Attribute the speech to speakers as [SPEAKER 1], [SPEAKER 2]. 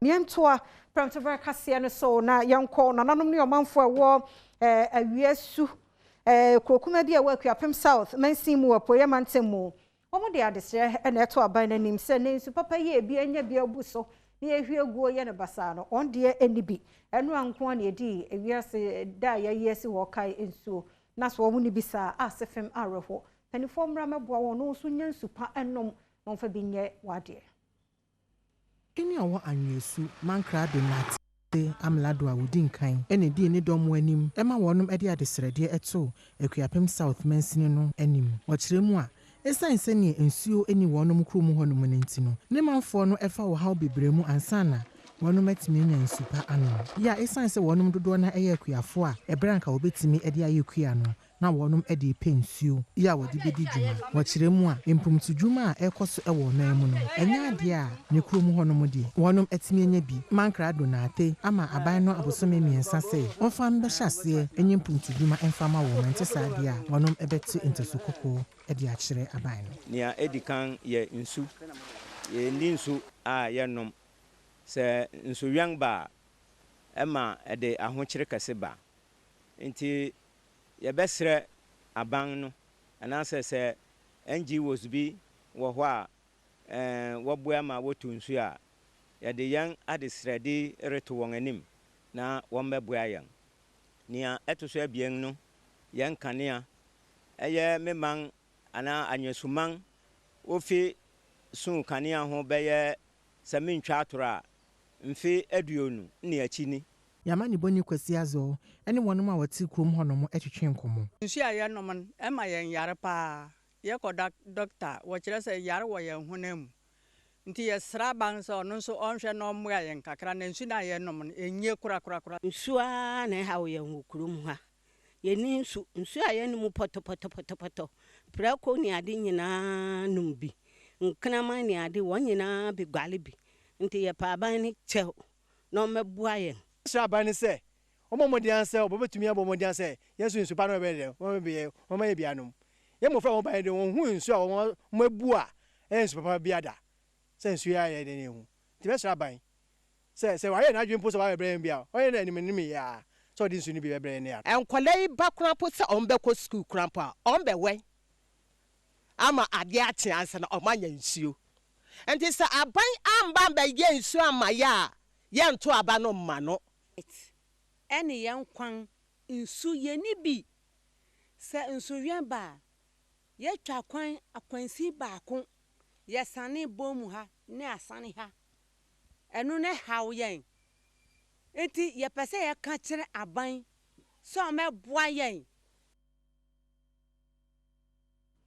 [SPEAKER 1] Yɛntoa Prɛmtoberɛ kaseɛ no so na yɛnkɔ nananom ne ɔmanfoɔ a ɛwɔ Awiesu, kuro kumaa bi a ɛwɔ Akuapem South mansin mu wɔ Apueeɛ mantam mu. Wɔde adesrɛ na ɛto aban no anim sɛ ne nsu papa yi a ebi anya bi abu so na yɛhwie guo yɛ no basaa no, wɔn deɛ ɛnni bi. Ɛno ara nko ara na yɛdi ewiase da a yɛayi asi hɔ kae nsuo. Na so wɔn nni bi saa a, asefem awerɛhoɔ. Mpanimfoɔ mmra mmɛboa wɔn na wɔn nso nya nsu pa nnom na wɔmfa bi nyɛ wɔn adeɛ.
[SPEAKER 2] Ɔhene a ɔwɔ Anweasu, Mankrado Nartey Amlado a ɔdi nkan na ɛdii ne dɔm anim ma wɔnom de adesrɛdeɛ too Akuapem South mansini no anim. Ɔkyerɛ mu a, ɛsiane sɛdeɛ nsuo nni wɔnom kurom hɔnom no nti no, ne manfoɔ no fa ɔhaw bebree mu ansa na wɔnom atumi anya nsu pa anom. Yɛ a ɛsiane sɛ wɔnom dodoɔ no ara yɛ akuafoɔ a ɛberɛ a anka wɔbɛtumi de ayɛ kua no, na wɔnom de repɛ nsuo yi a wɔde bɛdi dwuma. Wɔkyerɛ mu a, mpomtudwuma a ɛrekɔ so wɔ ɔman mu no, ɛnyɛ adeɛ a ne kurom hɔnom deɛ, wɔnom atumi anya bi. Mankrado Nartey ama aban no abosome mmiɛnsa sɛ wɔmfa mbɛhyɛ aseɛ nyɛ mpomtudwuma mfa ma wɔn, ɛnte saa deɛ a, wɔnom bɛte ntasu kɔkɔɔ de akyerɛ aban no.
[SPEAKER 3] Nea edi kan yɛ nsu. Yenni nsu a yɛnom. Sɛ nsuwɛn ba a, ɛma ɛde ahokyere kɛse ba. Enti yɛbɛsrɛ aban no anaasɛ sɛ NGOs bi wɔ hɔ a wɔboa ma wotu nsu a, yɛde yɛn adesrɛde reto wɔn anim na wɔmmɛboa yɛn. Nea ɛto so abien no, yɛn nkanea. Ɛyɛ me man anaa Anwesuman, wofi suu kanea ho bɛyɛ, sɛ mintwa atoro a, mfe 20 ne akyi ni.
[SPEAKER 2] Y'amanebɔni Kwasi Azor ne wɔnom a wɔte kurom hɔnom twetwee nkɔmmɔ.
[SPEAKER 4] Nsu a yɛnom no, ɛma yɛn yare paa. Yɛkɔ dɔkta a, wɔkyerɛ sɛ yare wɔ yɛn honam mu. Nti yɛsrɛ aban sɛ ɔno nso ɔnhwɛ na ɔmmoa yɛn kakra na nsu no a yɛnom no, ɛnnye korakorakora.
[SPEAKER 5] Nsuo ara na ɛhaw yɛn wɔ kurom ha. Yɛnni nsu. Nsuo a yɛnom pɔtɔpɔtɔpɔtɔpɔtɔ. Prako ne ade nyinaa nom bi. Nkraman ne ade, wɔn nyinaa bɛguare bi. Nti yɛpɛ aban no kyɛw na ɔmmɛboa yɛn.
[SPEAKER 6] Yɛsrɛ aban no sɛ wɔmmɔ mmɔden ara sɛ wɔbɛtumi abɔ mmɔden ara sɛ yɛn nso nsu pa no bɛyɛ dɛn, wɔbɛma yɛn, wɔbɛma yɛn bi anom. Yɛn mmofra a wɔba yɛn de, wɔnhuu nsu a wɔabu a ɛyɛ nsu papa biara da, sɛ nsu yi ara yɛ dɛn na yɛhu. Nti mɛsrɛ aban sɛ, sɛ wayɛ n'adwene mpo sɛ wabɛbrɛ yɛn bi a, ɔnyɛ no animanim yɛ ara sɛ ɔde nsu no bi bɛbrɛ yɛn ne yɛanom.
[SPEAKER 7] Nkwadaa yi ba koraa mpo sɛ wɔbɛkɔ sukuu koraa mpo a, wɔbɛwɛn ama adeɛ akye ansa na wɔanya nsuo. Nti sɛ aban amba ambɛyɛ nsuo amma yɛ a, yɛnto aba no mma no.
[SPEAKER 8] It ɛne yɛn kwan nsu yɛnni bi sɛ nsuwɛn ba a yɛtwa kwan akwansin baako yɛsane bom mu ha ne asane ha ɛno no ɛhaw yɛn nti yɛpɛ sɛ yɛka kyerɛ aban sɛ ɔmɛboa yɛn.